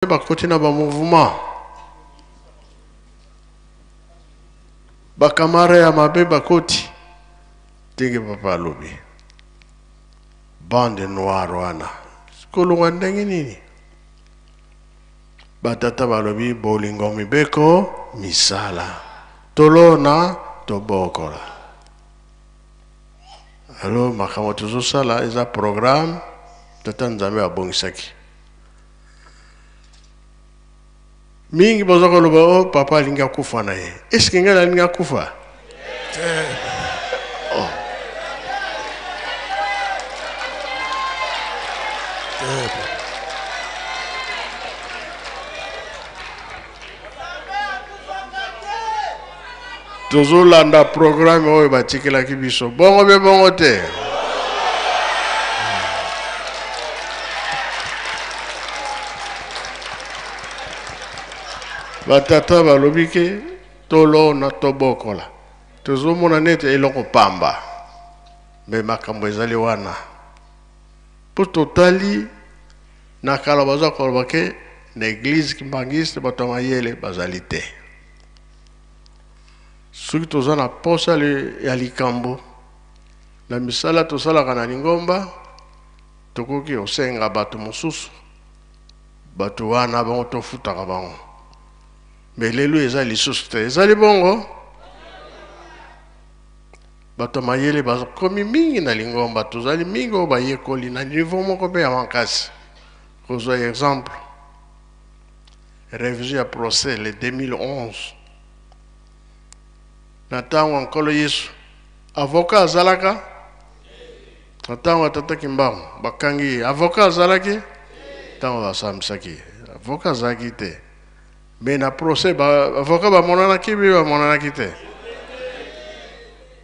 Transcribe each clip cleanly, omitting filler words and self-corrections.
Bakoti na ba mouvement, bakamara ya mabe bakoti. Ndenge papa alobi, bande noire wana kolongwa ndenge nini? Batata balobi bolingo mibeko misala tolona tobokola. Alo makambo tozosala eza programme tata Nzambe abongisaki. Mingi baza koloba o oh, papa alingi akufa na ye. Eske ngai nalingi akufa? Oh. Tozolanda programme oyo batikelaki biso bongo mpe bongo te. Batata balobi ke tolona tobokola, tozomona neti eloko pamba, me makambo ezali wana mpo totali na kala baza koloba ke na eglise kimbanguiste bato ya mayele bazali te. Soki toza na posa ya likambo na misala tosalaka na lingomba, tokoki kosenga bato mosusu, bato wana bango tofutaka bango. Me lelo eza lisusu te, ezali bongo. Bato ya mayele bakomi mingi na lingomba, tozali mingi oyo bayekoli na niveau moko mpe ya makasi. Kozwa exemple, revision ya procès le 2011 na ntango ya Nkolo Yesu, avocat azalaka na ntango ya Tata Kimbangu bakangi ye, avocat azalaki ntango basambisaki ye, avocat azalaki te. Me na procès ba avocat bamonanaki mpe bamonanaki te.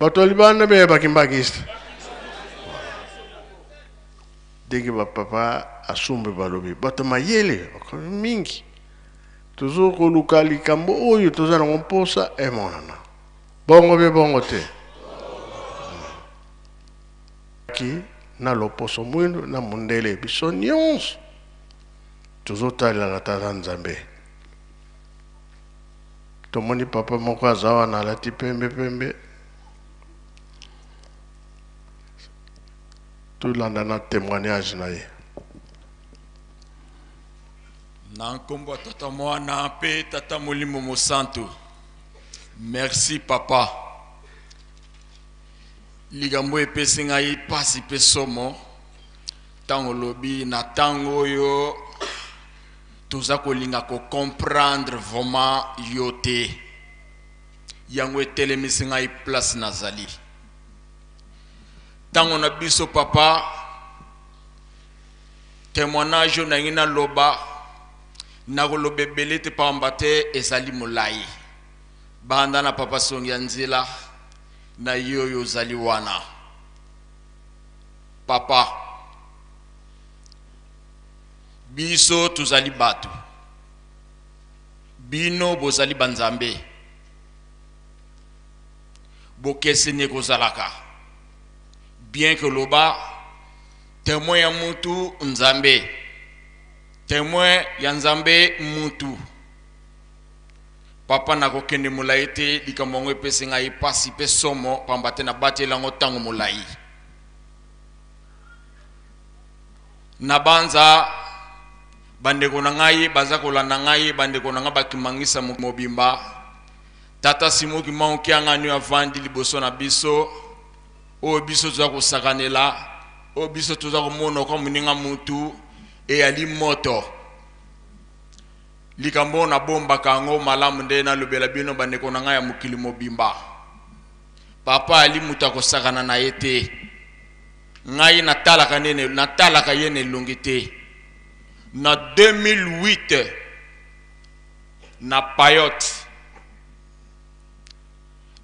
Bato ya libanda mpe bakimbangiste ndenge bapapa asumbe balobi bato mayele bakomi mingi, tozo koluka likambo oyo toza nango mposa emonana bongo mpe bongo te. Ki na loposo mwindu na mondele, biso nyonso tozotalela na tata Nzambe. Tomoni papa moko aza wana alati pembe pembe, tolanda na témoignage na ye. Na nkombo ya Tata Mwana mpe Tata Molimo Mosantu. Merci papa. Likambo epesi ngai pasi mpe somo ntango olobi na ntango oyo toza kolinga kocomprendre vraiment yo te. Yango etelemisi ngai place nazali. Ntango na biso papa, témoignage oyo nalingi naloba, nakoloba ebele te pamba te ezali molai. Banda na papa Songi ya nzela na ye oyo ozali wana papa, biso tozali bato, bino bozali banzambe, bokeseni ekozalaka bien que loba témoin ya mutu nzambe, témoin ya nzambe mutu. Papa, nakokende molai te, likambo yango epesi ngai pasi mpe somo, pamba te nabateli yango ntango molai. Nabanza bandeko na ngai baza kolanda ngai, bandeko na ngai bakimangisa mobimba. Tata Simon Kimbangu Kiangani avandi liboso na biso, oyo biso toza kosakanela, oyo biso toza komona kwa moninga mutu eyali moto. Likambo oyo nabombaka yango malamu nde nalobela bino bandeko na ngai ya mokili mobimba. Papa ali moto akosakana na ye te. Ngai natalaka nde natalaka ye na elongi te. Na 2008 na Payotte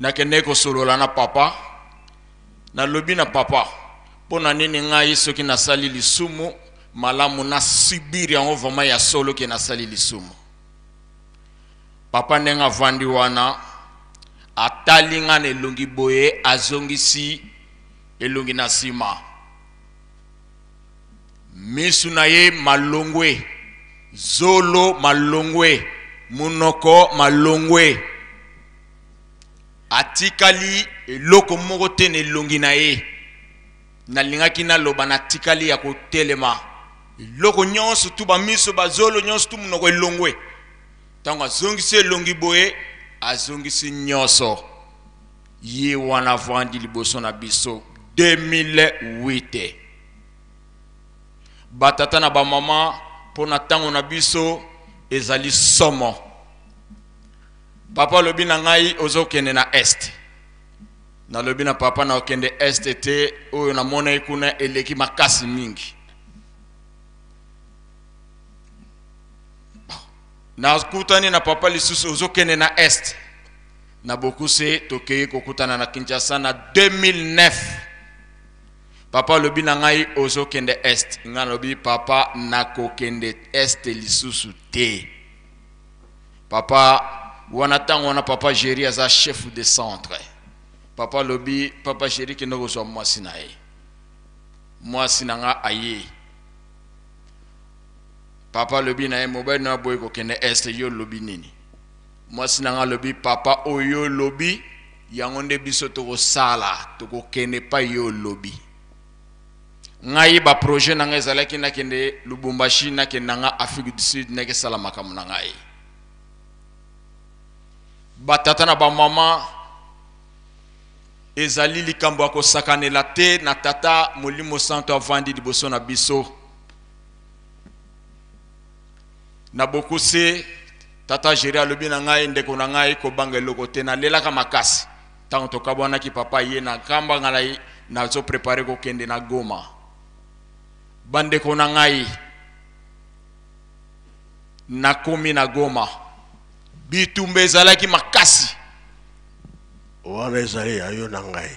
nakendeki kosolola na papa, nalobi na papa, mpo na nini ngai soki nasali lisumu malamu na subir yango vraiment ya solo ke nasali lisumu. Papa ndenge avandi wana atali nga na elongi boye, azongisi elongi na nsima, misu na ye malongwe. Zolo malongwe, monoko malongwe, atikali eloko moko te na elongi na ye. Nalingaki naloba natikali ya kotelema, eloko nyonso tu, bamiso, bazolo nyonso tu, monoko elongwe. Ntango azongisi elongi boye, azongisi nyonso. Ye wana avandi liboso na biso 2008. Batata na bamama, mpo na ntango na biso ezali somo. Papa alobi na ngai ozokende na est. Nalobi na papa na okende est te, oyo namonaki kuna eleki makasi mingi. Nakutani na papa lisusu, ozokende na est. Na bokuse tokei kokutana na Kinshasa na 2009. Papa alobi na ngai ozokende est. Ngai nalobi papa nakokende est lisusu te. Papa wana ntango wana papa Jerry aza chef de centre. Papa alobi papa Jerry kende kozwa mwasi na ye. Mwasi na nga aye. Papa alobi na ye mobali na boye kokende est, yo lobi nini? Mwasi na nga alobi papa oyo lobi yango nde biso tokosala, tokokende epai yo lobi. Ngai ba projet na ngai ezalaki nakende Lubumbashi, nakende na nga Afrique du Sud, nakesala makambo na ngai. Batata na bamama, ezali likambo ya kosakanela te na tata Molimo Santo avandi liboso na biso. Na bokuse tata Jerry alobi na ngai ndeko na ngai kobanga eloko te, nalelaka makasi ntango tokabwanaki papa ye na nkamba ngai nazo prepare kokende na Goma. Bandeko na ngai, nakomi na Goma, bitumba ezalaki makasi. Wana ezali ya yo na ngai.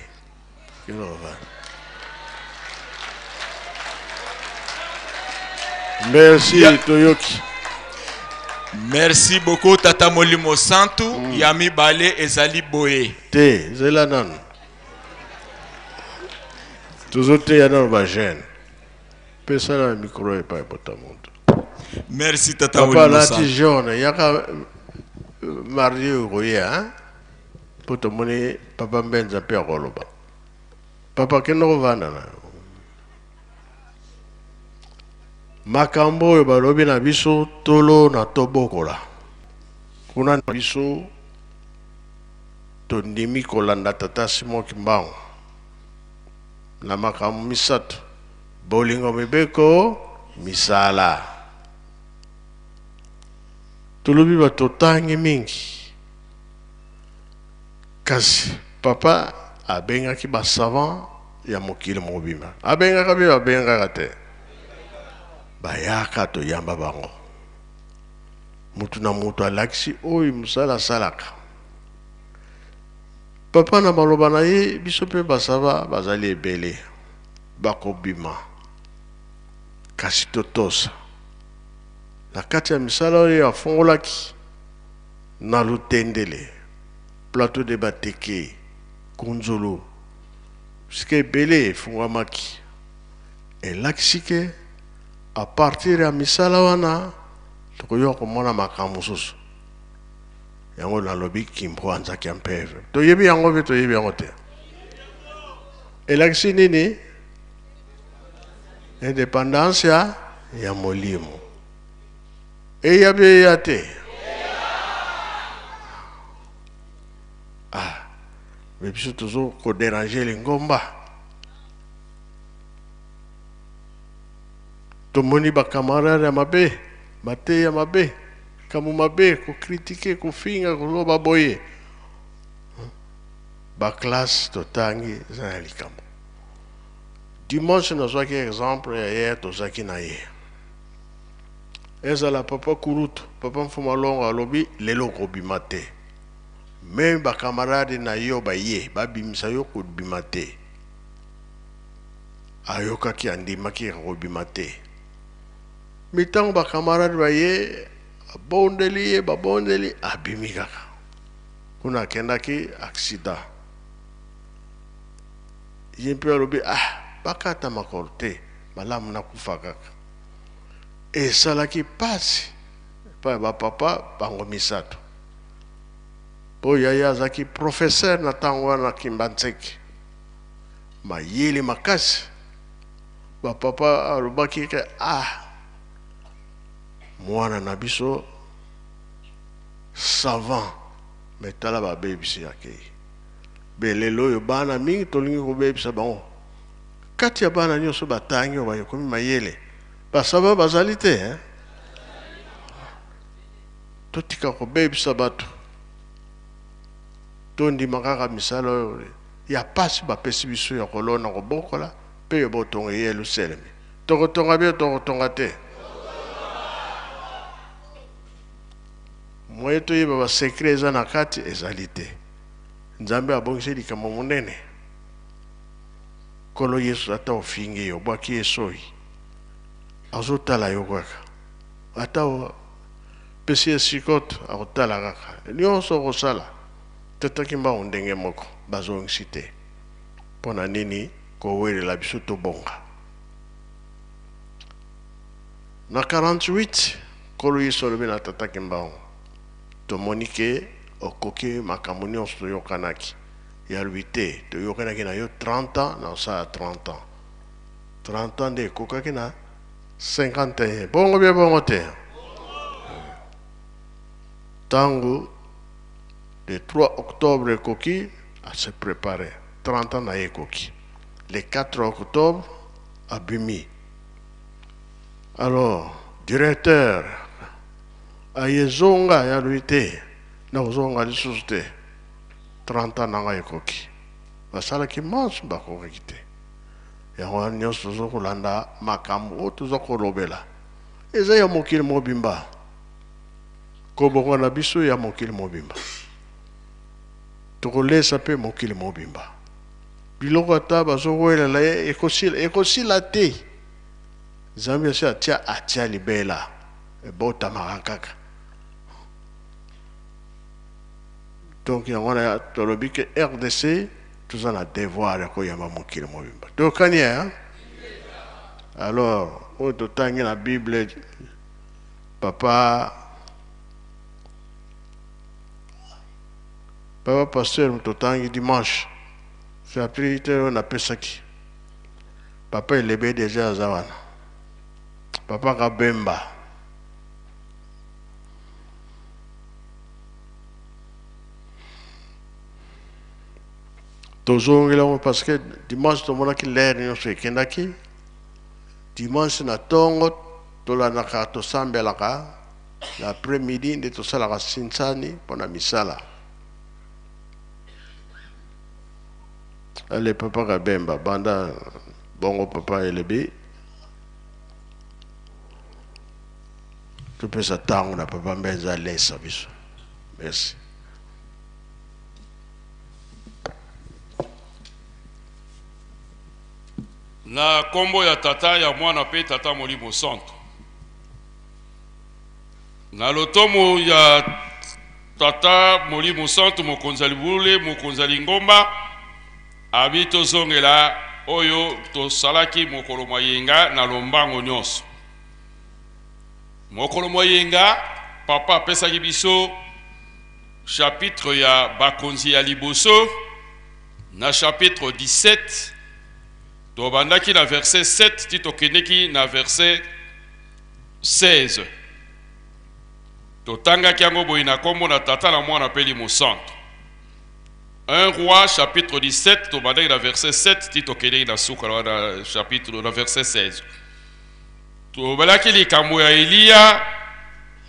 Merci ya. Toyoki. Merci beaucoup tata Molimo Santu. Ya mibale ezali boye. Te, zela nanu. Tozoteya nanu ba jeune. Pesa na micro epai bota moto. Merci tata Papa Molimo alati Santu. jaune yaka mardi okoya hein? Po tomoni papa Mbenza mpe akoloba. Papa kende kovanda na yo. Makambo oyo balobi na biso tolo na tobokola. Kuna na biso tondimi kolanda tata Simon Kimbangu na makambo misato: bolingo, mibeko, misala. Tolobi bato totangi mingi, kasi papa abengaki ba savant ya mokili mobimba. Abengaka mpe babengaka te, bayaka toyamba bango. Mutu na mutu alakisi oyo mosala asalaka. Papa na maloba na ye, biso mpe basava bazali ebele bakobima, kasi totosa na kati ya misala oyo afungolaki na Lutendele, plateau de Bateke, Kunzulu, bisika ebele efungwamaki. Elakisi ke a partir ya misala wana tokoyoka komona makambo mosusu. Yango nalobi Kimpwanza kia mpeve. Toyebi yango mpe toyebi yango te. Elakisi nini? Independance ya molimo. Eya be eya te. Ah, mais biso tozo ko déranger lingomba. Tomoni ba camarades ya mabe, mateya mabe, kambo mabe, ko critiquer, ko finga, ko loba boye. Ba classe totangi eza na likambo. Dimanche nazwaki exemple ya ye tozaki na ye. Ezala papa Kurutu, papa Mfuma Longo alobi lelo kobima te. Même ba camarades na yo baye babimisa yo kobima te. Ayokaki andimaki kobima te. Mitango ba camarades baye babondeli ye, babondeli abimi kaka. Kuna akendaki accident. Ye mpe alobi ah bakata makolo te, malamu nakufa kaka. Esalaki mpasi epai ya bapapa bango misato, mpo yaya azalaki professeur na ntango wana Kimbanseke, mayele makasi. Bapapa alobaki ke ah, mwana na biso savant, me tala babebisi akei. Be lelo oyo bana mingi tolingi kobebisa bango. Kati ya bana nyonso batangi oyo bakomi mayele, basava bazali te hein? Totika kobebisa bato, tondima kaka misala oyo ya pasi bapesi biso ya kolona, kobokola mpe ya botonga Yelusalemi. Tokotonga bio, tokotonga te. Moye toyeba ba secret eza na kati ezali te. Nzambe abongisi likambo monene. Nkolo Yesu ata ofingi ye, obwaki ye soyi, azotala yo kaka. Ata opesi ye sikote, akotala kaka. Nyonso okosala, Tata Kimbangu ndenge moko, bazongisi te. Mpo na nini kowelela biso tobonga? Na 48, Nkolo Yesu alobi na Tata Kimbangu, tomoni ke okoki makambo nyonso toyokanaki. Ya alobi te, toyokanaki na yo 30 ans, na osala 30 ans. 30 ans nde ekokaki na 51. Bongo bie bongo te. Tango le 3 octobre ekoki, a se preparer. 30 ans na ye ekoki. Le 4 octobre abimi. Alors, directeur aye zonga, ya alobi te, nakozonga lisusu te. 30 ans na ngai ekoki. Basalaki manso, bakokaki te. Yango wana nyonso tozo kolanda makambo oyo tozo kolobela eza ya mokili mobimba, kobonga na biso ya mokili mobimba, tokolesa mpe mokili mobimba. Biloko ata bazowelela ye ekosila, ekosila te. Nzambe asi atia, atia libela, ebotamaka kaka. Donc yango wana tolobi ke RDC toza na devoir ya koyamba mokili mobimba. Toyokani hein? Alors oyo totangi na Bible, papa papa pasteur totangi dimanche, chapitre oyo napesaki papa elebe deja aza wana, papa Kabemba. Tozongela yango parce que dimanche tomonaki l'air nyonso ekendaki. Dimanche na tongo tolandaka, tosambelaka na après midi nde tosalaka sinsani mpona misala. Ale papa Kabemba banda bongo papa elebi topesa ntango na papa Mbenza alesa biso. Merci. Na kombo ya Tata, ya Mwana mpe Tata Molimo Santo. Na lotomo ya Tata Molimo Santo, mokonzi ya libule, mokonzi ya lingomba, abi tozongela oyo tosalaki mokolo mwa yenga na lombango nyonso. Mokolo mwa yenga, Papa apesaki biso chapitre ya bakonzi ya liboso na chapitre 17, tobandaki na verset 7 ti tokendeki na verset 16. Totangaki yango boye na kombo na Tata na Mwana mpe Elimo Santo. 1 Roi chapitre 17, tobandaki na verset 7 ti tokendeki na suka na chapitre na verset 16. Tolobelaki likambo ya Eliya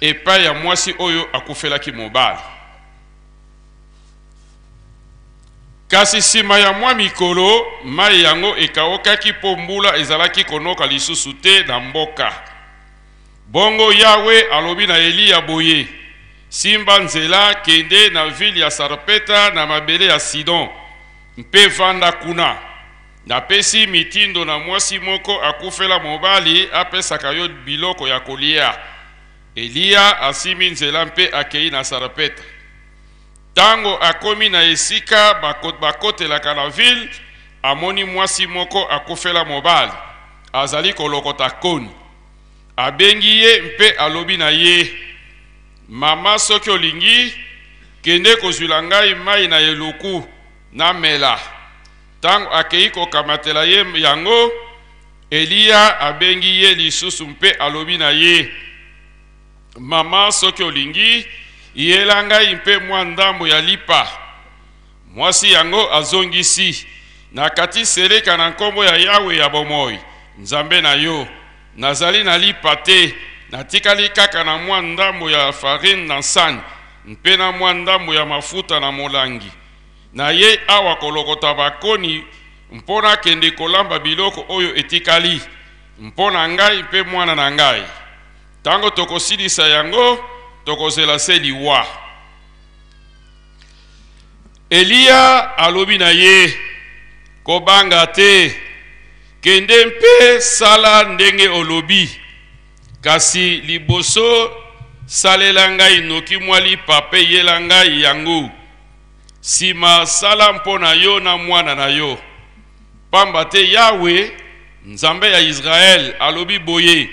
epai ya mwasi oyo akufelaki mobali. Kasi nsima ya mwa mikolo, mai yango ekaukaki mpo mbula ezalaki konoka lisusu te na mboka. Bongo Yawe alobi na Eliya boye, Simba nzela, kende na vile ya Sarpeta na mabele ya Sidon, mpe vanda kuna. Napesi mitindo na mwasi moko akufela mobali apesaka yo biloko ya kolia. Eliya asimbi nzela mpe akei na Sarepeta. Tango akomi na esika bakotelaka na ville, amoni mwasi moko akufela mobali, azali kolokota koni. Abengi ye mpe alobi na ye, Mama, soki olingi, kende kozwila ngai mai na eluku, namela. Ntango akei kokamatela ye yango, Eliya abengi ye lisusu mpe alobi na ye, Mama, soki olingi, yela ngai mpe mwa ndambo ya lipa. Mwasi yango azongisi, Nakati seleka na nkombo ya Yawe ya bomoi, Nzambe na yo, nazali na lipa te, natikali kaka na mwa ndambo ya farine na nsani mpe na mwa ndambo ya mafuta na molangi. Nayei awa kolokota bakoni mpo nakende kolamba biloko oyo etikali mpo na ngai mpe mwana na ngai. Ntango tokosilisa yango, tokozela se liwa. Eliya alobi na ye, Kobanga te, kende mpe sala ndenge olobi. Kasi liboso salela ngai noki mwa lipa mpe yela ngai yango. Sima sala mpo na yo na mwana na yo. Pamba te Yawe, Nzambe ya Israel, alobi boye,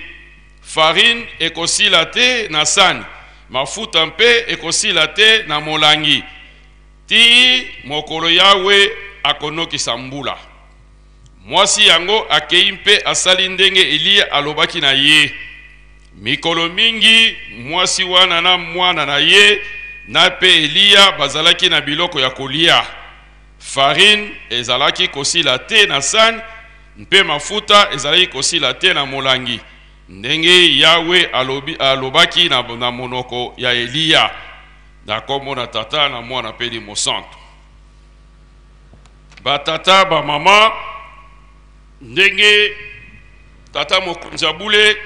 Farine ekosila te na sani, mafuta mpe ekosila te na molangi, tii mokolo Yawe akonokisa mbula. Mwasi yango akei mpe asali ndenge Eliya alobaki na ye. Mikolo mingi mwasi wana na mwana na ye na mpe Eliya bazalaki na biloko ya kolia. Farine ezalaki kosila te na sani mpe mafuta ezalaki kosila te na molangi, ndenge Yawe alobi, alobaki na, na monoko ya Eliya. Na kombo na Tata na Mwana mpe Elimo Santu. Batata, bamama, ndenge tata mokonzi ya bule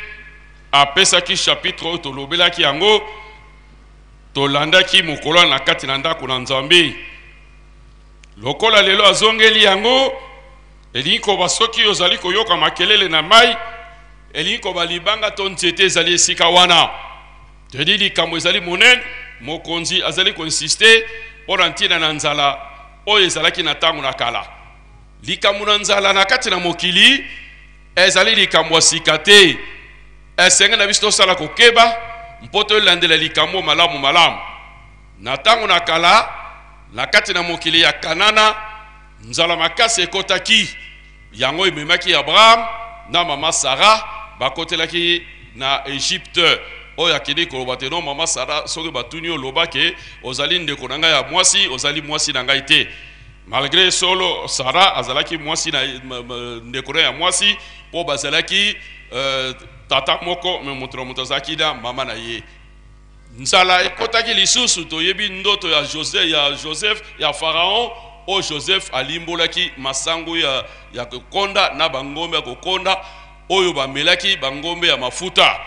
apesaki chapitre oyo tolobelaki yango, tolandaki mokolo na kati na ndako na Nzambe. Lokola lelo azongeli yango, elingi koba soki ozali koyoka makelele na mai, elingi koba libanga to nzete ezali esika wana. Tedi likambo ezali monene, mokonzi azali koinsiste mpo na ntina na nzala oyo ezalaki na ntango na kala. Likambo na nzala na kati na mokili ezali likambo ya sika te. Esengeli na biso tosala kokeba mpo tolandela likambo malamu malamu. Na ntango na kala, na kati na mokili ya Kanana, nzala makasi ekotaki. Yango ememaki Abraham na mama Sara bakotelaki na Egypte. Oyo akendeki koloba te, no mama Sara, soki batuni yo loba ke ozali ndeko na ngai ya mwasi, ozali mwasi na ngai te. Malgre solo Sara azalaki mwasi na ndeko na ya mwasi, mpo bazalaki tata moko, me moto na moto azalaki na mama na ye. Nzala ekotaki lisusu. Toyebi ndoto ya Joseph, ya Joseph ya Pharaon, oyo Joseph alimbolaki masango ya kokonda na bangombe ya kokonda oyo bamelaki bangombe ya mafuta.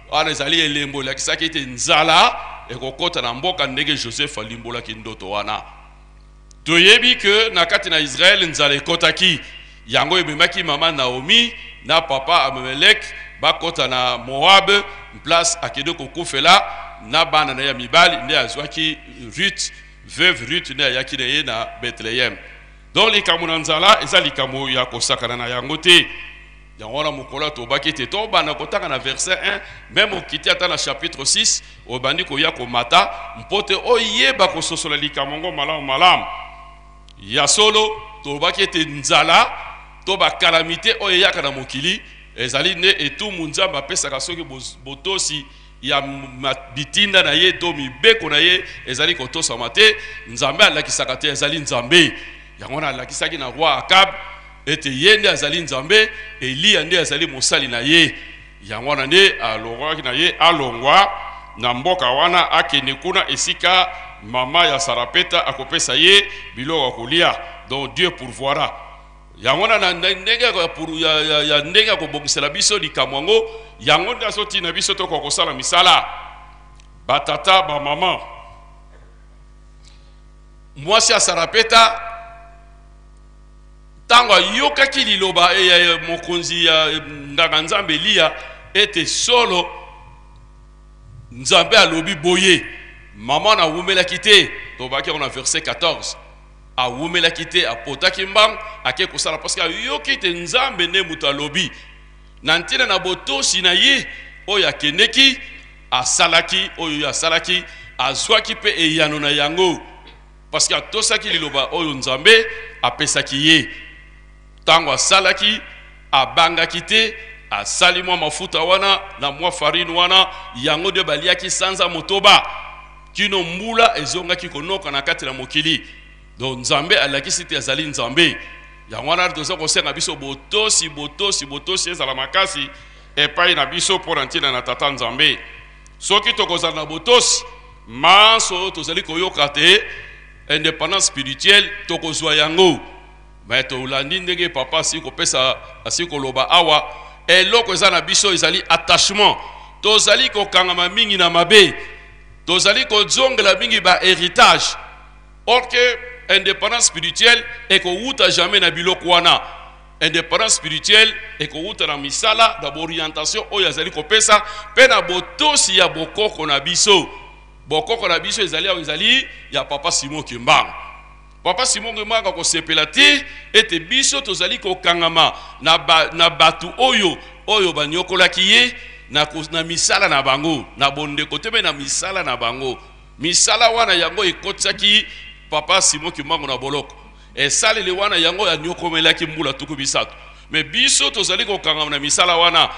Wana ezali elembo elakisaki ete nzala ekokota na mboka, ndenge Joseph alimbolaki ndoto wana. Toyebi ke na kati na Israël nzala ekotaki, yango ememaki mama Naomi na papa Abimelek bakota na Moab, place akende kokufela na bana na ye ya mibali, nde azwaki Ruth, veuve Ruth, nde ayaki na ye na Bethlehem. Donc likambo na nzala eza likambo ya kosakana na yango te. Yango wana mokolo tobaki ete tobanda kotanga na verset 1, meme okiti ata na chapitre 6, obandi koya komata mpo te oyeba kososola likambo yango malamu malamu. Ya solo tolobaki ete nzala to bakalamite oyo eyaka na mokili ezali nde etumbu Nzambe apesaka soki botosi ya bitinda na ye to mibeko na ye ezali kotosama te. Nzambe alakisaka te azali Nzambe. Yango wana alakisaki na roi Akab ete ye nde azali Nzambe, Eliya nde azali mosali na ye. Yango wana nde alongwaki na ye, alongwa na mboka wana akende kuna esika mama ya Sarapeta akopesa ye biloko ya kolia. Donc Dieu pourvoira. Yango wana na ndenge ya ndenge ya kobongisela biso likambo yango, yango nde azotina biso tokoka kosala misala. Batata, bamama, mwasi ya Sarapeta ntango ayokaki liloba ya mokonzi ya nganga Nzambe Eliya ete solo Nzambe alobi boye, mama na awumelaki te, tobaki yango na verset 14, awumelaki te, apotaki mbangu ake kosala parce que ayoki ete Nzambe nde moto alobi. Na ntina na botosi na ye, oyo akendeki, asalaki oyo ye asalaki, azwaki mpe eyano na yango, parce que atosaki liloba oyo Nzambe apesaki ye. Ntango asalaki, abangaki te, asali mwa mafuta wana na mwa farine wana, yango nde baliaki sanza motoba kino mbula ezongaki konoka na kati na mokili. Donc Nzambe alakisi te azali Nzambe. Yango wana toza kosenga biso botosi, botosi, botosi ezala makasi epai na biso mpo na ntina na Tata Nzambe. Soki tokozala na botosi, manso oyo tozali koyoka te indépendance spirituelle tokozwa yango. Mais tolandi ndenge papa asili kopesa, asili koloba awa, eloko eza na biso ezali attachement. Tozali kokangama mingi na mabe, tozali kozongela mingi ba héritage, or que indépendance spirituelle ekowuta jamais na biloko wana. Indépendance spirituelle ekowuta na misala, na orientation oyo azali kopesa, mpe na botosi ya bokoko na biso. Bokoko na biso ezali awa, ezali ya papa Simon Kimbangu. Papa Simon Kimbangu akosepela te ete biso tozali kokangama na bato oyo banyokolaki ye na misala na bango, na bondeko te, mpe na misala na bango. Misala wana yango ekotisaki papa Simon Kimbangu na boloko. Esaleli wana yango yanyokomelaki mbula tuku misato. Me biso tozali kokangama na misala wana.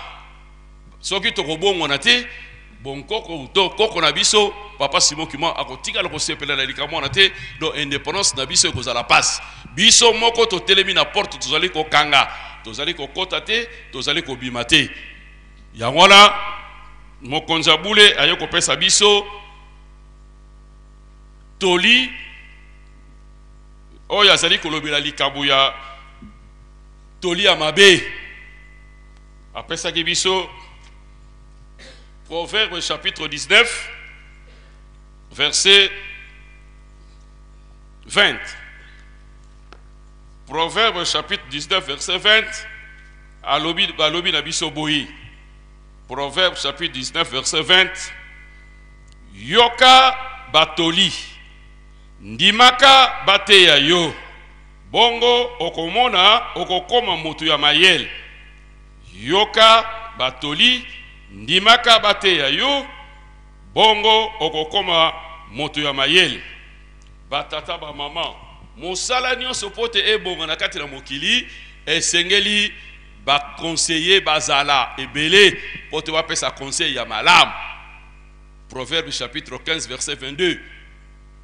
Soki tokobongwana te, bonkoko to koko na biso papa Simon Kimbangu akotikala kosepela na likambo wana te. Donc indépendance na biso ekozala pasi. Biso moko totelemi na porte, tozali kokanga, tozali kokota te, tozali kobima te. Yango wana mokonzi ya bule aye kopesa biso toli oyo azali kolobela likambo ya toli ya mabe. Apesaki biso Proverbe chapitre 19 verset 20. Proverbe chapitre 19 verset 20 alobi, alobi na biso boye. Proverbe chapitre 19 verset 20: yoka batoli, ndimaka bateya yo, bongo okomona okokoma moto ya mayele. Yoka batoli, ndimaka bateya yo, bongo okokoma moto ya mayele. Batata, bamama, mosala nyonso mpo te ebonga na kati na mokili, esengeli baconseiller bazala ebele mpo te bapesa conseil ya malamu. Proverbe chapitre 15 verset 22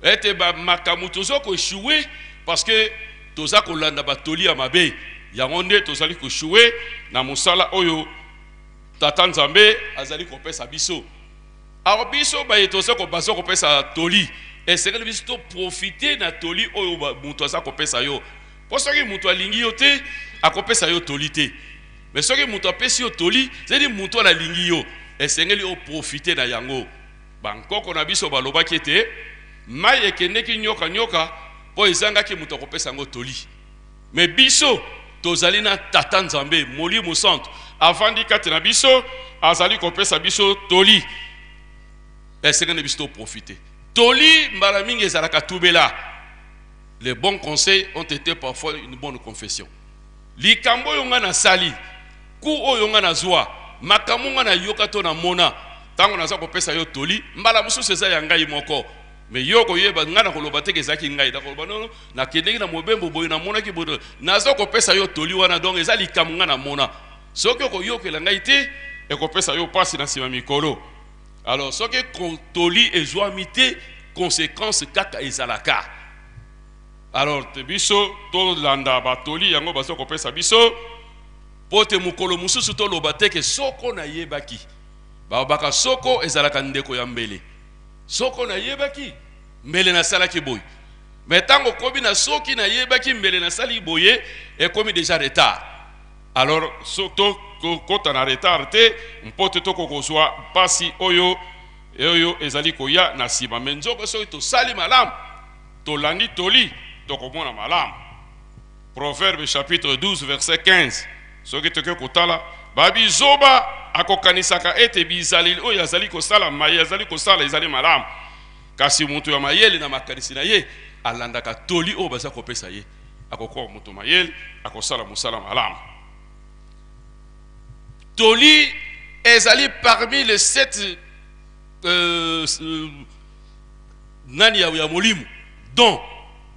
ete makambo toza koéchouer parce que toza kolanda batoli ya mabe. Yango nde tozali koéchouer na mosala oyo Tata Nzambe azali kopesa biso. Alors biso baye toza baza kopesa toli, esengeli biso toprofite na toli oyo moto aza kopesa yo, mpo soki moto alingi yo te, akopesa yo toli te. Mais soki moto apesi yo toli, zedi moto wana alingi yo, esengeli oprofite na yango. Bankoko na biso balobaki ete mai ekendeki nyoka-nyoka mpo ezangaki moto akopesa yango toli. Me biso tozali na Tata Nzambe Molimo Santo avandi kati na biso, azali kopesa biso toli. Esengeli na biso toprofite toli. Mbala mingi ezalaka tubela. Les bons conseils ont été parfois une bonne confession. Likambo oyo nga nasali, ku oyo nga nazwa, makambo nga nayoka to namona, ntango naza kopesa yo toli, mbala mosusu eza ya ngai moko, me yo koyeba ngai nakoloba te ke ezalaki ngai. Nakoloba nono, nakendeki na mobembo boye, namonaki boye, naza kopesa yo toli wana. Donc eza likambo ngai namona. Soki okoyokela ngai te, ekopesa yo mpasi na nsima mikolo. Alors soki toli ezwami te, conséquence kaka ezalaka. Alors te biso tolanda batoli yango baza kopesa biso, mpo te mokolo mosusu toloba te ke soko nayebaki. Balobaka soko ezalaka ndeko ya mbele. Soko nayebaki, mbele nasalaki boye. Me ntango okomi na soki nayebaki mbele nasali boye, ekomi déjà retard. Alors so tokota na retard te, mpo te tokokozwa mpasi oyo ezali koya na nsima. Me nzoko soki tosali malamu, tolandi toli, tokomona malamu. Proverbe chapitre 12 verset 15, soki tokoki kotala, babizoba akokanisaka ete bizaleli oyo azali kosala, maye azali kosala ezali malamu, kasi moto ya mayele na makanisi na ye alandaka toli oyo baza kopesa ye, akokoma moto mayele, akosala mosala malamu. Toli ezali parmi les sept euh, euh, nani ya, ya molimo don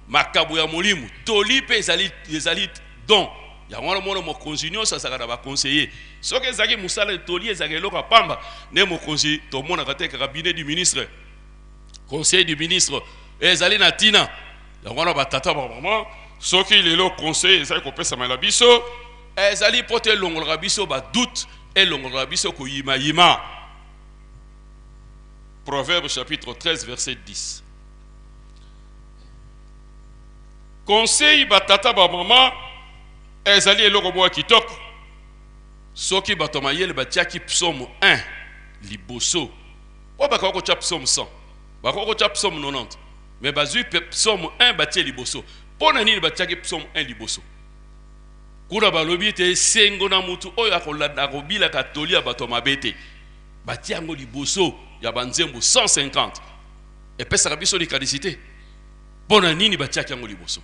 makabo ya molimo toli mpe ezali, ezali don yango wana mona mokonzi nyonso azalaka na baconseiller soki ezalaki mosala toli ezalaka eloko ya pamba nde mokonzi tomonaka te kaka cabinet du ministre conseil du ministre ezali na ntina yango wana batata bamama soki lelo conseil ezali kopesamela biso ezali mpo te elongolaka biso badoute elongolaka biso koyimayima proverbe chapitre 13 verset 10 conseil batata bamama ezali eloko moko ya kitoko soki bato ya mayele batiaki psaume 1 liboso mpo bakoki kotya psaume 100 bakoki kotya psaume 90 mais bazwi mpe psaume 1 batie liboso mpo na nini batiaki psaume 1 liboso kuna balobi ete esengo na motu oyo akolanda akobilaka toli ya bato ya mabe te batie yango liboso ya banzembo 150 epesaka biso likanisi te mpo na nini batiaki yango liboso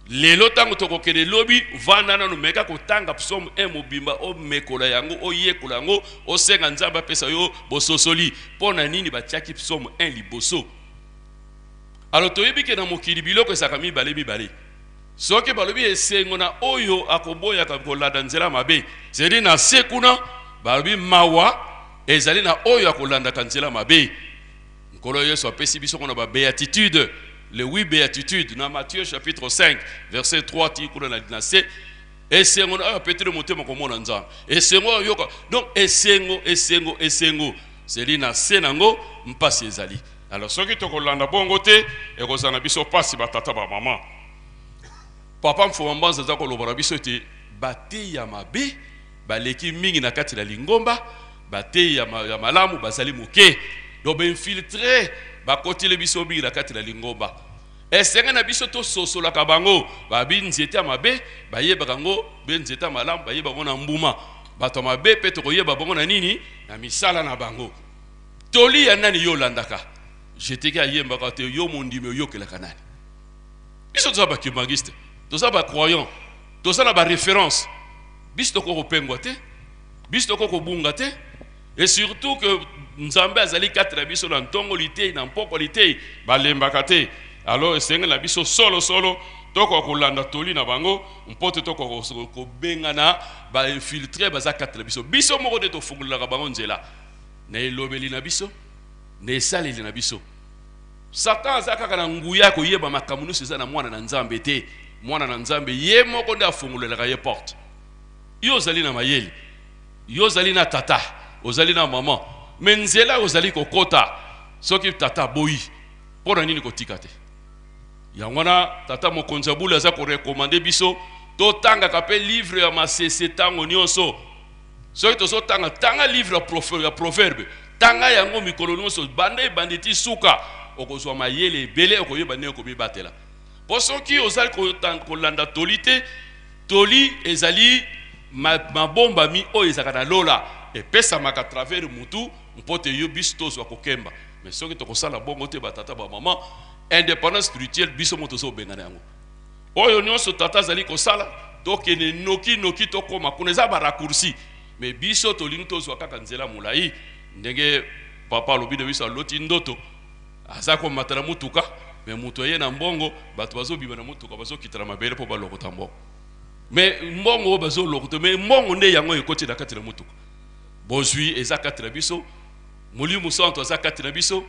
lelo ntango tokokende lobi vanda nanu meka kotanga psaume 1 mobimba omekola yango oyekola yango osenga nzambe apesa yo bososoli mpo na nini batiaki psaume 1 liboso alors toyebi ke na mokili biloko ezalaka mibale mibale soki balobi esengo na oyo akoboyaka kolanda nzela mabe zeli na se kuna balobi mawa ezali na oyo akolandaka nzela mabe Nkolo Yesu apesi biso kuna ba béatitude, les huit béatitudes na Matthieu chapitre 5 verset 3 ti kuna na, na se esengo na oyo apeteli motema komona Nzambe, esengo oyo yoka donc esengo esengo esengo zeli na se nango mpasi ezali. Alors soki tokolanda bongo te ekozala na biso mpasi batata ba mama. Papa Mfuma Mbanza aza koloba na biso ete bateyi ya mabe baleki mingi na kati na lingomba bateyi ya, ma, ya malamu bazali moke donc bainfiltre bakoteli biso mingi na kati na lingomba esenge na biso tososolaka bango babi nzete ya mabe bayebaka yango be nzete ya malamu bayeba yango na mbuma bato ya mabe mpe tokoyeba bango na nini na misala na bango toli ya nani yo olandaka jeteki ayembaka te yo mondimi oyokelaka nani biso toza bakimangiste toza bacroyant toza na baréférence biso tokoki kopengwa te biso tokoki kobunga te et surtout que nzambe azali kati na biso na ntongo litei na mpokwa litei balembaka te alors esengeli na biso solo solo tokoka kolanda toli na bango mpo te tokoka kobengana bainfiltre baza kati na biso biso moko nde tofungolelaka bango nzela na elobeli na biso na esaleli na biso satan aza kaka na nguya ya koyeba makambo nyonso eza na mwana na nzambe te mwana na nzambe ye moko nde afungolelaka ye porte yo ozali na mayele yo ozali na tata ozali na mama me nzela ozali kokota soki tata aboyi mpo na nini kotika te yango wana tata mokonzi ya bule aza korekomande biso totangaka mpe livre ya masese ntango nyonso soki tozotanga tanga livre ya proverbe tanga yango mikolo nyonso banda ebandi ti suka okozwa mayele ebele okoyeba ndenge komibatela mpo soki ozali kolanda toli te Toli ezali mabombami oyo ezalaka na lola, epesamaka à travers mutu mpo te yo biso tozwa kokemba. Mais soki tokosala bongo te, ba tata ba mama, independance spirituelle biso moko tozobengana yango. Oyo nyonso tata azali kosala, tokende noki noki tokoma kuna, eza ba raccourci. Mais biso tolingi tozwa kaka nzela molai, ndenge papa alobi na biso aloti ndoto aza komata na motuka me moto aye na mbongo bato bazobima na motuka bazokita na mabele mpo balokota mbongo me mbongo oyo bazolokota me mbongo nde yango ekoti na kati na motuka bozwi eza kati na biso molimo santo aza kati na biso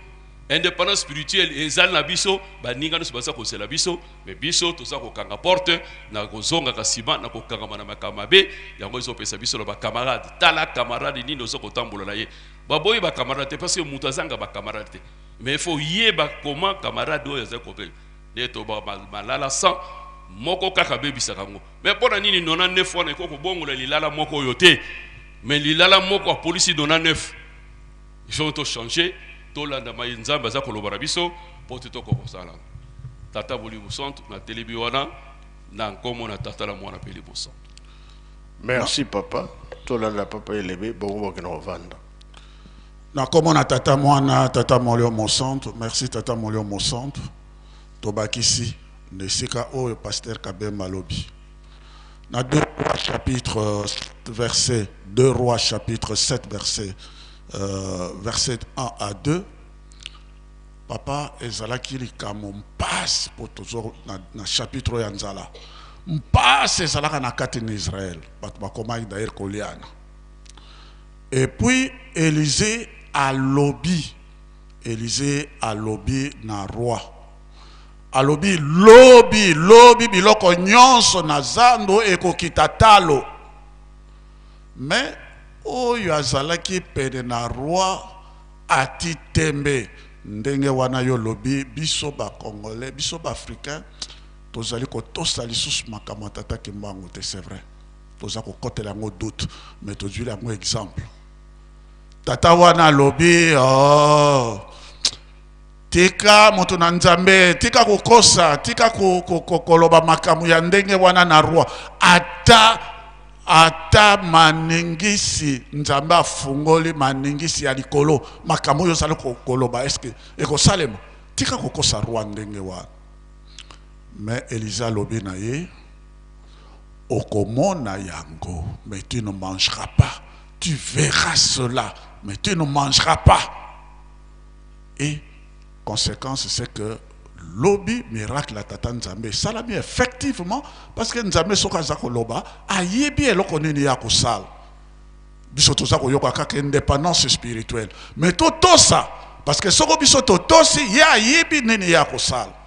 indépendance spirituelle ezali na biso baninga nyonso baza kozela biso me biso toza kokanga porte na kozongaka nsima na kokangama na makambo mabe yango ezopesa biso na bacamarade tala camarade nini oza kotambola na ye baboyi ba camarade te parce que moto azanga ba camarade te mais il faut yeba comment camarade oyo aza kobe nde to malala 100 moko kaka abebisaka yango mais mpo na nini 99 wana ekoki kobongola lilala moko oyo te mais lilala moko apolisi 99 il faut tochange tolanda mai nzambe aza koloba na biso mpo te tokoka kosala tata bolimo santu natelemi wana na nkombo na tata na mwana mpe limo santu Merci papa. Tolanda papa Elebe bongo bokende kovanda. Na kombo na tata mwana tata molio mosantu merci tata molio mosantu tobakisi na esika oyo pasteur Kabemba alobi na Rois chapitre verset 2 Rois chapitre 7 verset, verset 1 à 2. Papa ezalaki likambo mpasi mpo tozo na, na chapitre oyo ya nzala mpasi ezalaka na kati na Israël, bato bakomaki d'ailleurs koliana. Et puis Élisée alobi, Élisée alobi na roi, alobi lobi lobi biloko nyonso na zando ekokita talo. Mais oyo azalaki pene na roi ati tembe ndenge wana yo lobi biso ba Congolais, biso ba Africain tozali kotosa lisusu makambo ya tata Kimbangu te. C'est vrai, toza kokotela yango doute, mais tozwili yango exemple. Tata wana alobi, oh, tika moto na Nzambe, tika kokosa, tika koloba makambo ya ndenge wana na roi. Ata ata maningisi Nzambe afungoli maningisi ya likolo, makambo oyo ozali koloba eske ekosalema? Tika kokosa roi ndenge wana. Mais Élisée alobi na ye, okomona yango, mais tu ne mangeras pas. Tu verras cela, mais tu ne mangeras pas. Et conséquence, c'est que lobi miracle ya tata Nzambe esalami effectivement, parce que Nzambe soki aza koloba ayebi eloko nini ya kosala. Biso toza koyoka kaka indépendance spirituelle, mais totosa, parce que soko biso totosi, ye ayebi nini ya kosala.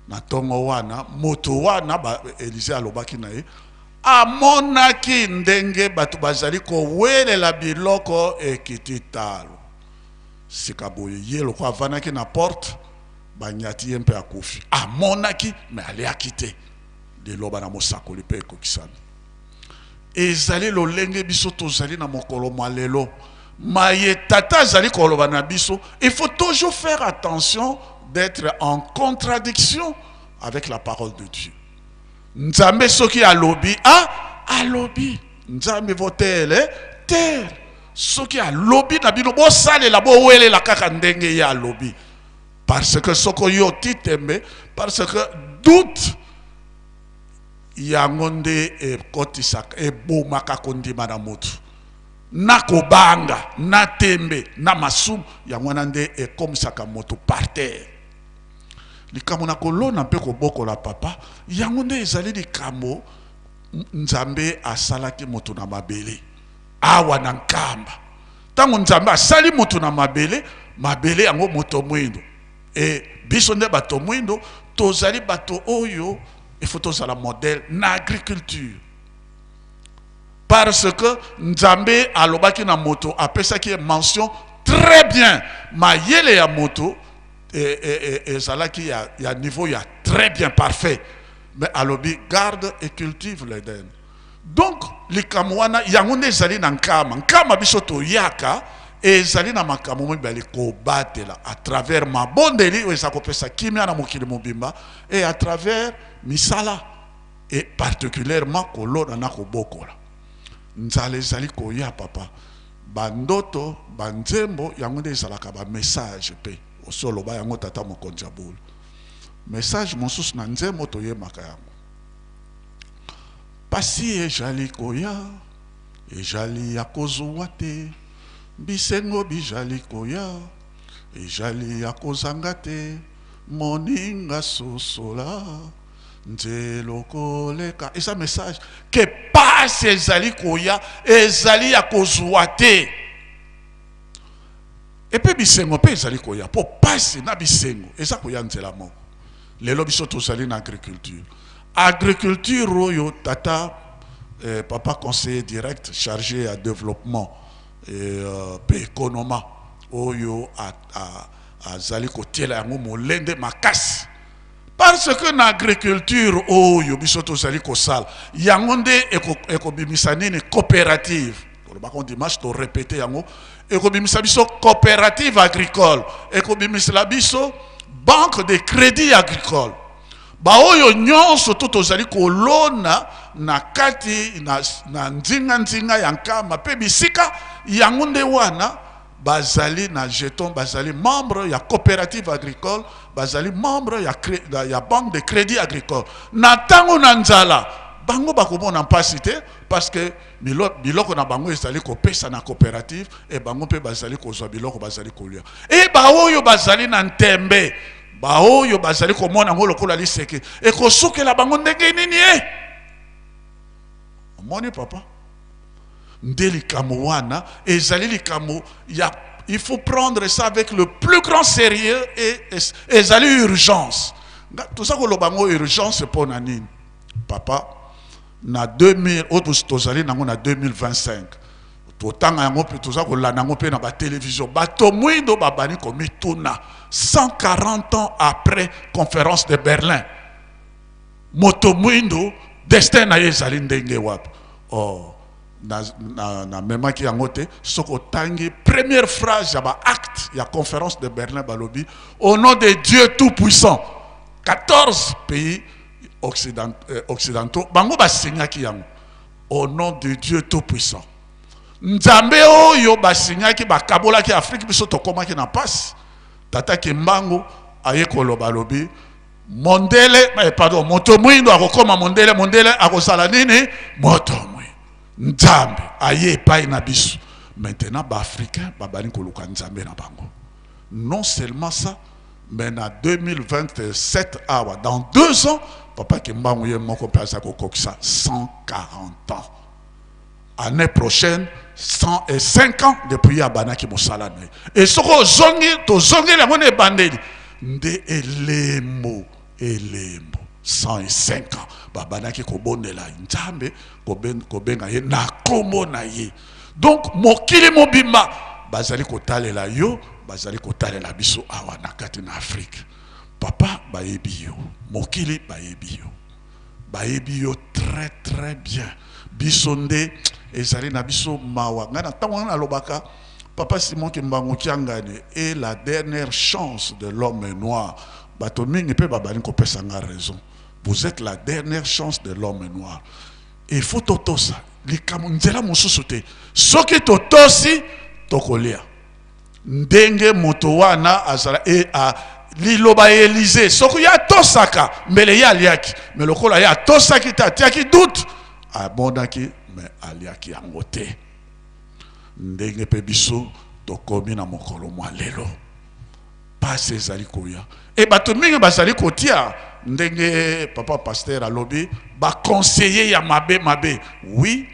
Na ntongo wana moto wana ba, Élisée alobaki na ye, amonaki ndenge bato bazali kowelela biloko ekiti talo. Sika boye ye lokola avandaki na porte, banyati ye mpe akufi. Amonaki me aliaki te. Liloba na mosakoli mpe ekokisami. Ezali lolenge biso tozali na mokolo mwa lelo, maye tata azali koloba na biso, il faut toujours faire attention d'être en contradiction avec la parole de Dieu. Nzambe soki alobi a alobi, Nzambe votele terre. Soki alobi na bino bosalela, bowelela kaka ndenge ye alobi, parce que soko yo titembe, parce que doute yango nde ekotisaka, ebomaka kondima na motu, na kobanga, na tembe, na masumu. Yango wana nde ekomisaka moto par terre. Likambo na kolona mpe kobokola, papa, yango nde ezali likambo Nzambe asalaki moto na mabele awa na Nkamba. Ntango Nzambe asali moto na mabele, mabele yango moto mwindo, e biso nde bato mwindo tozali bato oyo il faut tozala modèle na agriculture, parce que Nzambe alobaki na moto, apesaki ye mention très bien. Mayele ya moto ezalaki ya niveau ya très bien, parfait, mais alobi garde et cultive l'Eden. Donc likambo wana yango nde ezali na Nkama. Nkama biso toyaka ezali na makambo mibale: kobatela à travers mabondeli oyo eza kopesa kimia na mokili mobimba, et à travers misala, et particulièrement kolona na kobokola. Nzala ezali koya, papa. Bandoto, banzembo yango nde ezalaka bamessage mpe osi oloba yango, tata mokonzi ya bulu. Message mosusu na nzembo toyemaka yango: pasi ezali koya, ezali ya kozwa te, bisengo bizali koya, ezali ya kozanga te. Moninga, sosola nzela koleka. Eza message ke pasi ezali koya, ezali ya kozwa te, epe bisengo mpe ezali koya, mpo pasi na bisengo eza koya nzela moko. Lelo biso tozali na agriculture. Agriculture oyo tata papa conseiller direct chargé ya développement mpe économa oyo azali kotiela yango molende makasi, parce que na agriculture oyo biso tozali kosala, yango nde ekobimisa nini? Coopérative. Tolobaka dimanche, torépéter yango. Ekobimisa biso coopérative agricole, ekobimisela biso banque de crédit agricole. Baoyo nyonso to tozali kolona na kati na nzinga-nzinga ya Nkama mpe bisika yango nde wana bazali na jeton, bazali membre ya coopérative agricole, bazali membre ya banque de crédit agricole. Na ntango na nzala Bango bakomona mpasi te parce que biloko na bango ezali kopesa na coopérative e bango mpe bazali kozwa biloko bazali kolia. E baoyo bazali na ntembe, baoyo bazali komona yango lokola liseke, ekosukela bango ndenge nini? E omoni papa, nde likambo wana ezali likambo ya, il faut prendre ça avec le plus grand sérieux et ezali urgence. Toza koloba yango urgence mpo na nini, papa? Na 2000 oyo tozali nango, na 2025, totanga yango mpe toza kolanda yango mpe na batelevizio. Bato mwindo babandi komituna: 140 ans après Conférence de Berlin, moto mwindo destin na ye ezali ndenge wapi? Oh, namemaki yango te. Soki otangi première phrase ya baacte ya Conférence de Berlin, balobi: "Au nom de Dieu tout puissant." 14 pays occidentaux bango basignaki yango au nom de Dieu tout puissant. Nzambe oyo basignaki, bakabolaki Afrique, biso tokomaki na mpasi. Tata Kimbangu aye koloba, alobi mondele, pardon, moto mwindo akokoma mondele, mondele akozala nini? Moto mwindo. Nzambe aye epai na biso. Maintenant baafricain babandi koluka Nzambe na bango. Non seulement ça, mais na 2027 awa, dans 2 ans, papa Kimbangu ye moko mpe aza kokokisa 140 ans. Année prochaine, 105 ans depuis ye abandaki mosala na ye. E soki ozongi, tozongeli yango na ebandeli nde elembo, elembo 105 ans babandaki kobondela Nzambe, kobenga ye na nkombo na ye. Donc mokili mobimba bazali kotalela yo, bazali kotalela biso awa na kati na Afrique. Papa, bayebi yo, mokili bayebi yo, bayebi yo très très bien. Biso nde ezali na biso mawa. Ngai na ntango wana nalobaka: papa Simon Kimbangu Kiangani est la dernière chance de l'homme noir. Bato mingi mpe babali kopesa nga raison: vous êtes la dernière chance de l'homme noir. Il faut totosa likambo, nzela mosusu te. Soki totosi, tokolia ndenge moto wana azala e, liloba ya Elize. Soki ye atosaka, mbele ye aliaki. Me lokola ye atosaki te, atiaki doute, amonaki me aliaki yango te. Ndenge mpe biso tokomi na mokolo mwa lelo, pasi ezali koya e bato mingi bazali kotia ndenge papa pasteur alobi, baconseiller ya mabe mabe. Oui,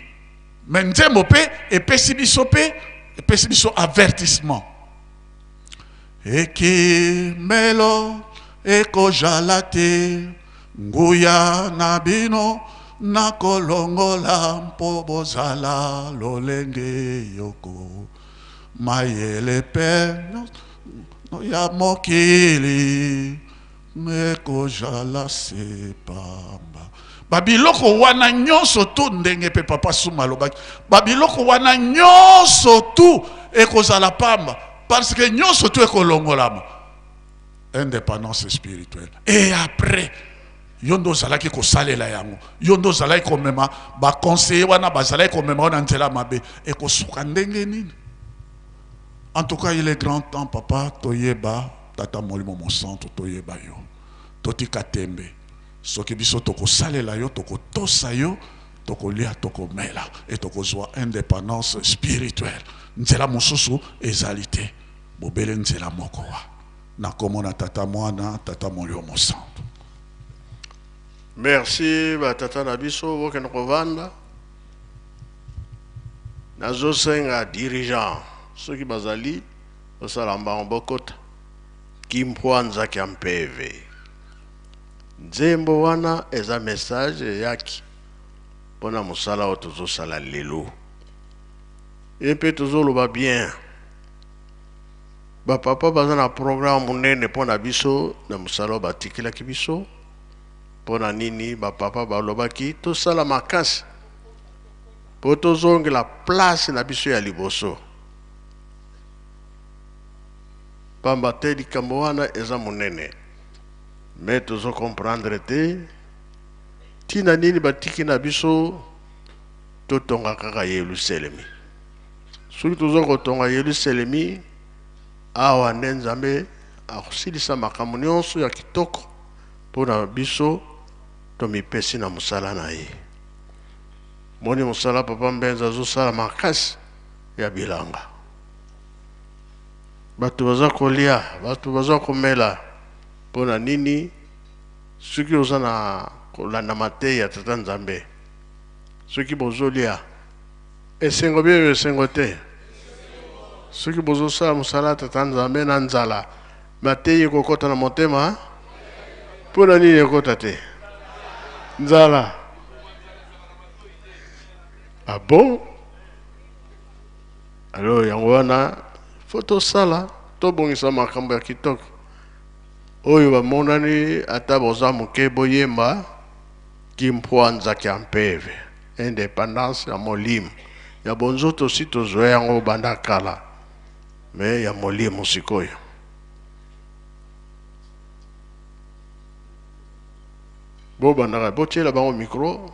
me nzembo mpe epesi biso, mpe epesi biso avertissement: ekimelo ekozala te, nguya na bino nakolongola mpo bozala lolenge yoko, mayele mpe ya mokili ekozala se pamba. Babiloko wana nyonso tu, ndenge mpe papa Suma alobaki, babiloko wana nyonso tu ekozala pamba parce que nyonso tu ekolongolama. Indépendance spirituelle, et après yo nde ozalaki kosalela yango, yo nde ozalaki komema baconseiller wana, bazalaki komema yo na nzela mabe, ekosuka ndenge nini? En tout cas, il est grand temps, papa, toyeba Tata Molimo Mosantu, toyeba yo, totika tembe. Soki biso tokosalela yo, tokotosa yo, tokolia, tokomela e tokozwa indépendance spirituelle. Nzela mosusu ezali te, bobele nzela moko wa nakomona Tata Mwana, Tata Molimo Mosantu. Merci batata na biso. Bokende kovanda. Nazosenga dirigeant, soki bazali kosala mbango, bokota kimpwanzaki ya mpeve. Nzembo wana eza message eyaki mpona mosala oyo tozosala lelo. Ye mpe tozoloba bien, bapapa baza na programme monene mpo na biso na mosala oyo batikelaki biso. Mpo na nini bapapa balobaki tosala makasi mpo tozongela place na biso ya liboso? Pamba te likambo wana eza monene, me tozocomprendre te ntina nini batiki na biso totonga kaka Yelusalemi. Soki toza kotonga Yelusalemi awa, nde Nzambe akosilisa makambo nyonso ya kitoko mpo na biso. Tomipesi na mosala na ye. Moni mosala papa Mbenza azosala makasi ya bilanga. Bato baza kolia, bato baza komela. Mpo na nini? Soki oza na kolanda mateya ya Tata Nzambe, soki bozolia esengo bieyo esengo te. Soki bozosala mosala ya Tata Nzambe na nzala, mateyi ekokota na motema. Mpo na nini ekota te? Nzala. Ah bon? Alors yango wana faut tosala, tobongisa makambo ya kitoko oyo bamonani ata boza moke boyemba kimpwanza kya mpeve independance ya molimo ya bonzoto si tozwa yango banda kala me ya molimo sikoyo. Bobandaka botiela bango micro.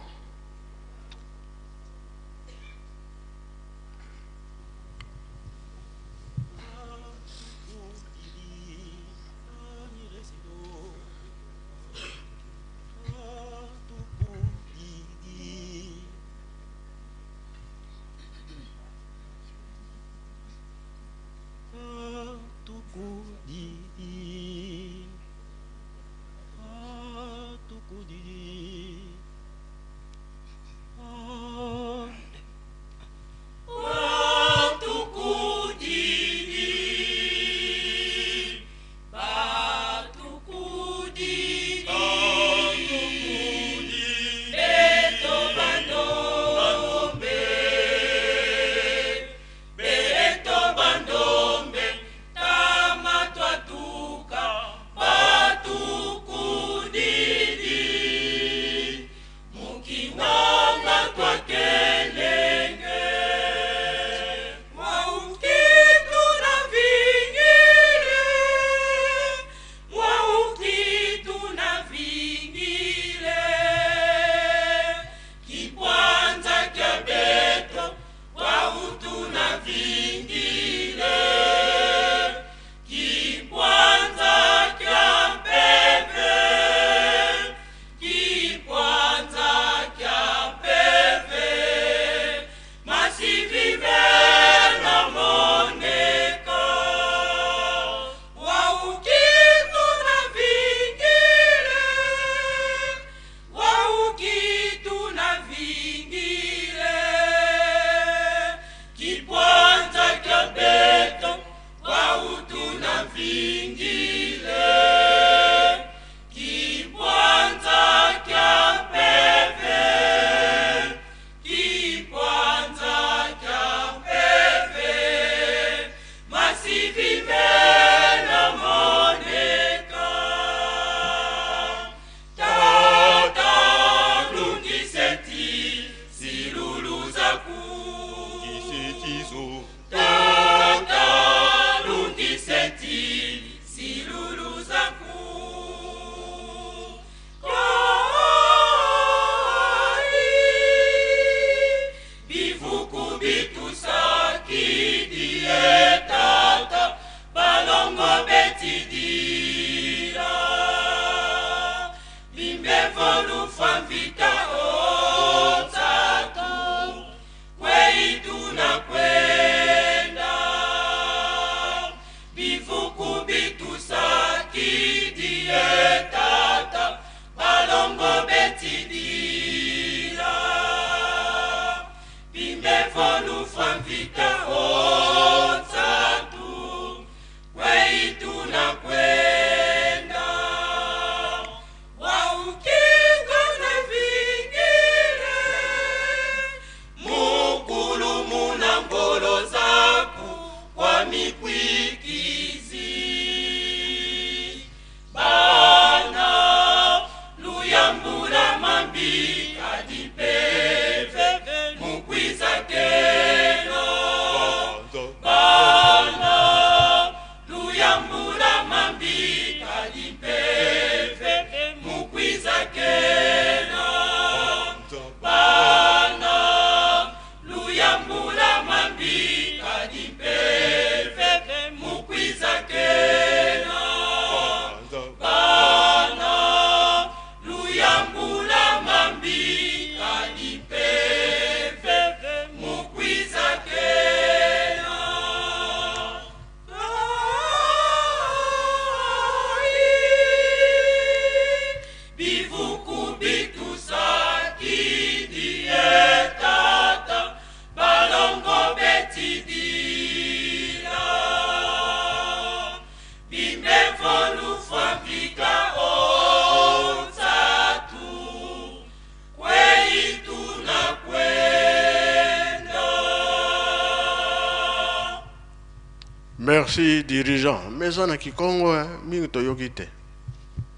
Merci dirigeant. Mais eza na kikongo eh, mingi toyoki te.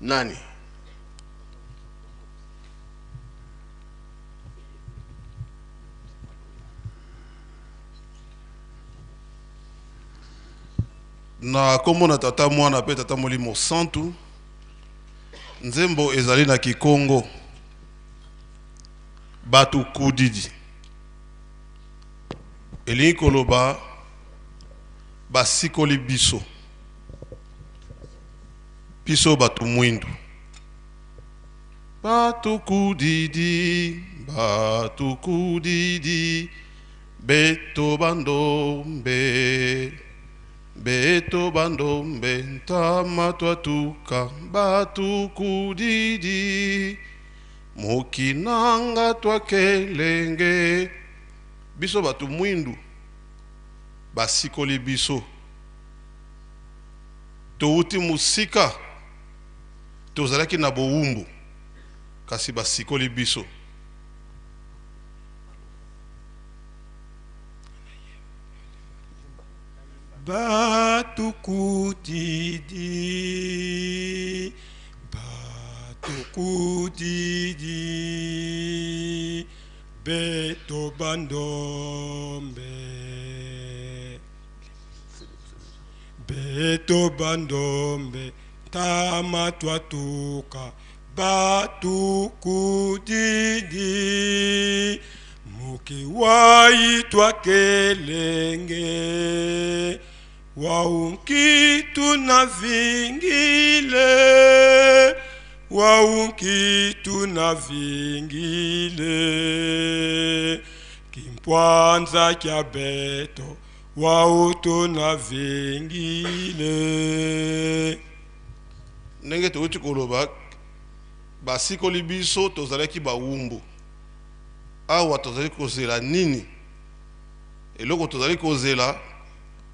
Nani? Na kombo na Tata, Mwana pe Tata Molimo Santu, nzembo ezali na kikongo Batu kudidi, elingi koloba basikoli biso, biso bato mwindu. Batu kudidi, batu kudidi, beto bandombe, beto bandombe, ntama twatuka, batu kudidi, mokinanga twakelenge. Biso bato mwindu basikoli biso, towuti mosika, tozalaki na bowumbu, kasi basikoli biso. Batukudidi, batukudidi, beto bandombe, beto bandombe, tama twatuka, batukudidi, mukiwai twakelenge, waunkitu na vingile, waunkitu na vingile, kimpwanza kya beto, wautu na vingile. Ndenge towuti koloba, basikoli biso, tozalaki bawumbu. Awa tozali kozela nini? Eloko tozali kozela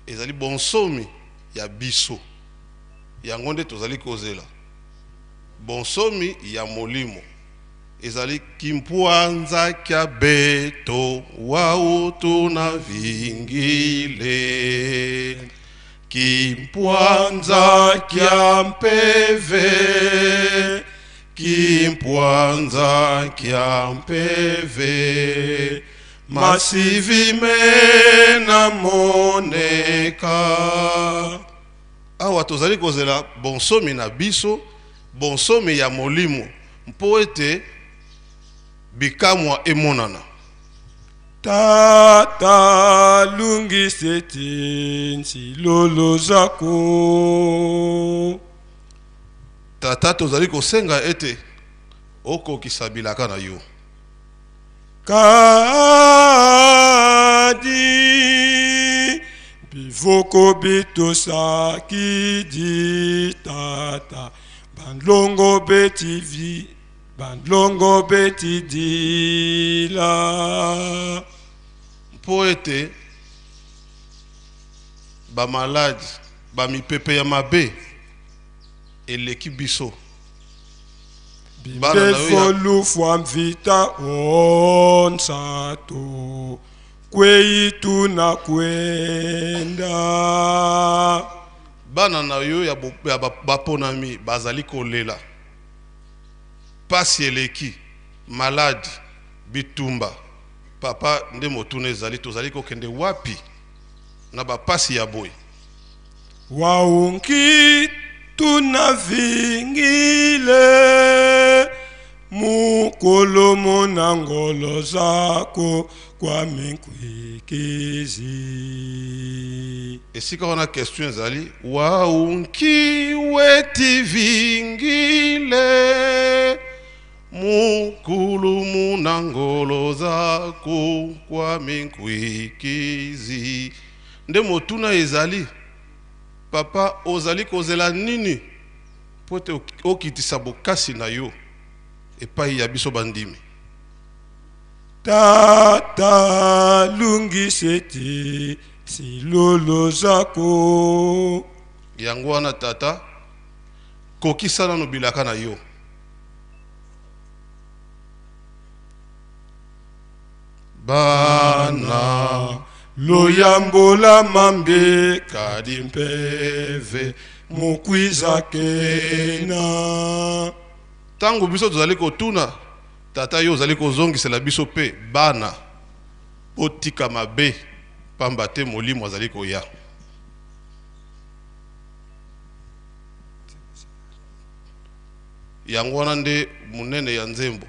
ezali bonsomi ya biso. Yango nde tozali kozela, bonsomi ya molimo. Ezali kimpwanza kya beto wautu na vingile, kimpwanza kya mpeve, kimpwanza kya mpeve, masivi mena moneka. Awa tozali kozela bonsomi na biso, bonsomi ya molimo, mpo ete bikamwa emonana. Tata lungiseti nsilolo zako. Tata, tozali kosenga ete okokisa bilaka na yo. Kadi bivoko bitosaki di tata, bandlongo beti vi, bandlongo beti dila. Mpo ete bamaladi, bamipepe ya mabe eleki biso. Bana na yo ya Bimbevo lufwa mvita onsato, kweitu na kwenda. Bana na yo ya ya baponami bazali kolela. Pasi eleki, maladi, bitumba. Papa, nde motuna ezali, tozali kokende wapi na bapasi ya boye? Waunki tuna vingile, mukolo mona ngolo zako kwa minkwikizi. Esika wana question ezali, waunki weti vingile, mukulu muna ngolo zako kwa minkwikizi. Nde motuna ezali, papa, ozali kozela nini po ete okitisa bokasi na yo epai ya biso bandimi? Tata lungiseti silolo zako. Yango wana tata, kokisa nano bilaka na yo. Bana Loyambola mambe kadi mpeve mukwiza kena. Ntango biso tozali kotuna, Tata, yo ozali kozongisela biso mpe bana, botika mabe, pamba te Molimo azali koya. Yango wana nde monene ya nzembo.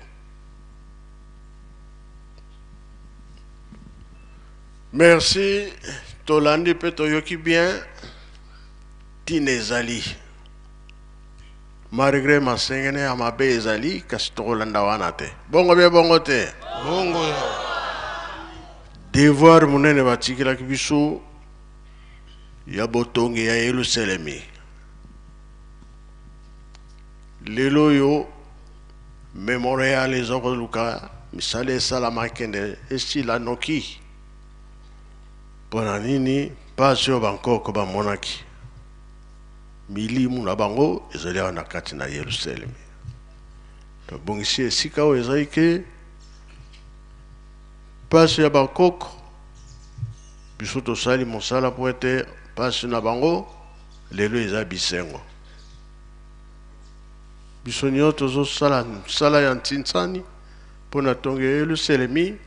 Merci, tolandi mpe toyoki bien ntina ezali malgré masengene ya mabe ezali, kasi tokolanda wana te. Bongo bie bongo te. Bongo ya devoir monene batikelaki biso ya botongi ya Yelusalemi. Lelo oyo memorial eza koluka misala esalama kende esila noki. Mpo na nini? Mpasi oyo bankoko bamonaki, milimu na bango ezali awa na kati na Yelusalemi. Tobongisi esika oyo ezali ke mpasi ya bankoko, biso tosali mosala mpo ete mpasi na bango lelo eza bisengo. Biso nyonso tozosala mosala ya ntinsani mpo na tongo ya Yelusalemi.